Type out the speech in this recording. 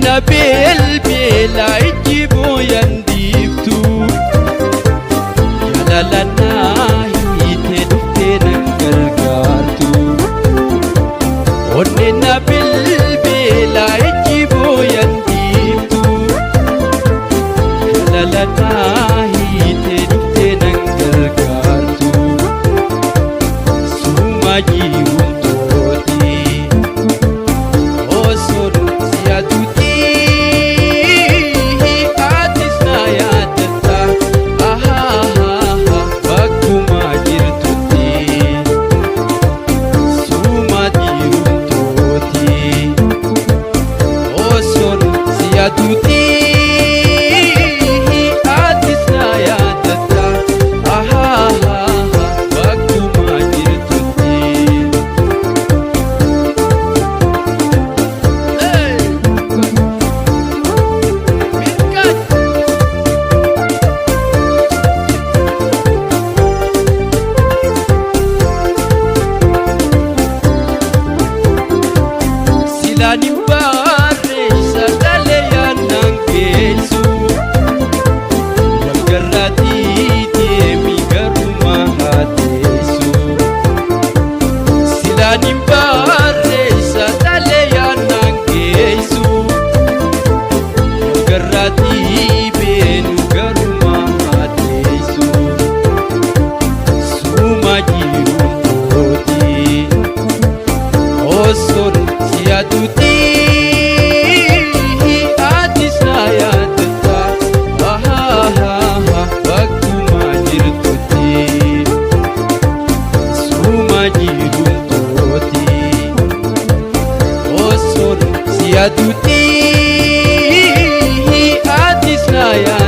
Onneen na bilbila ijji booyan diiftu. Jaalala naa hiite dhuftee nan gargaartu. Onneen na bilbila ijji booyan diiftu. Jaalala naa hiite dhuftee nan gargaartu. Suma jiruun tooti. Osoon si yaaduuti atis na yaadatta bakkuma jirtutti. Suma jiruun tooti. Osoon si yaaduuti atis na yaadatta bakkuma jirtutti. Hey! Mirkaan! Silaan hin barreessa dhalee yaadnaan geessu. Walgarraatii deemi garuma haa teessu. Silaan hin barreessa dhalee yaadnaan geessu. Walgarraatii beenu garuma haa teessu. Suma jiruun tooti. Osoon si yaaduuti atis na yaadatta bakkuma jirtutti. Suma jiruun tooti. Osoon si yaaduuti atis na yaadatta.